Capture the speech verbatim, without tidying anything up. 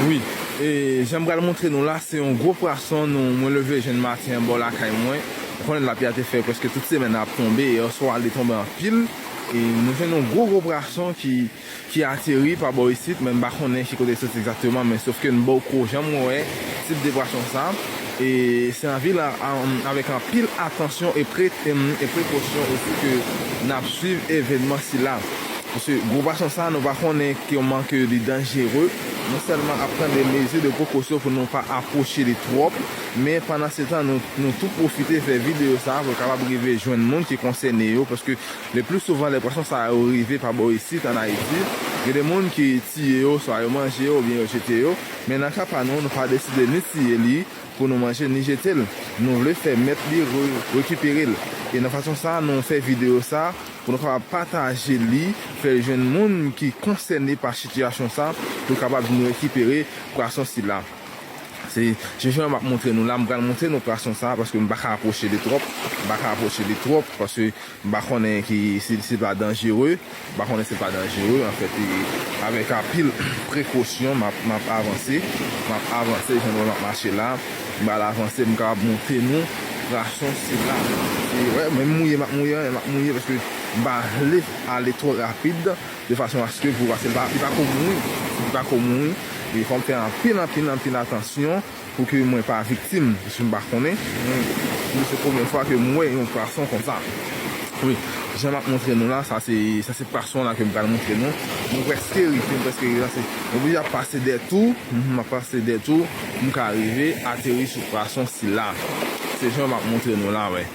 Wi, e jan m pral montre nou la, se yon gwo pwason nou mwen leve jwenn maten an bò lakay mwen. Ou konnen lapli a te fè prèske tout semèn ap tonbe, e yèswa li tonbe anpil. E nou jwenn yon gwo gwo pwason ki, ki ateri pa bò isit, men m pa konnen ki kote l soti egzakteman, men sof ke m poko janm wè tip de pwason sa. E se anvi la, avèk anpil atansyon e, pre, e prekosyon osi ke n ap swiv evènman sila. Paske gwo pwason sa, nou pa konnen kòman ke li danjere. Non sèlman ap pran de mezi de prekosyon pou nou pa apwoche li twòp, men pandan se tan, nou, nou tou pwofite fè videyo sa pou l kapab rive jwenn moun ki konsène yo, paske le pli souvan, lè pwason sa yo rive pa bò isit, ann Ayiti, gen de moun ki tiye yo, swa yo manje yo, oubyen yo jete yo, men nan ka pa nou, nou pa deside ni tiye li, pou nou manje ni jete l. Nou vle fè mèt li re, rekipere l. E nan fason sa, nou fè videyo sa pou nou kapab pataje li, fè l jwenn moun ki konsène pa sitiyasyon sa, pou l kapab vin rekipere pwason sila. Se, se jan m ap montre nou la, m pral montre nou pwason sa, paske m pa ka apwoche li twòp, m pa ka apwoche li twòp, paske m pa konnen ki, si, si l pa danjere. M pa konnen si l pa danjere, anfèt, e avèk anpil prekosyon, m ap, m ap avanse, m ap avanse, jan nou wè m ap mache la, m pral avanse, m kapab montre nou pwason sila. E, wè, men m mouye, m ap mouye, m ap mouye, paske m pa vle ale twò rapid, de fason aske pou, paske li pa, li pa ko mouri, li pa ko mouri, e fò m fè anpil, anpil, anpil atansyon, pou ke mwen pa viktim, paske m pa konnen. Mwen, se premye fwa ke m wè yon pwason konsa. Wi, jan m ap montre nou la, sa se, sa se pwason la ke m pral montre nou. Mwen prèske rive, m prèske rive la, se, m oblije ap pase dètou, mhm, m ap pase dètou, m ka rive ateri sou pwason sila. Se jan m ap montre nou la, wè.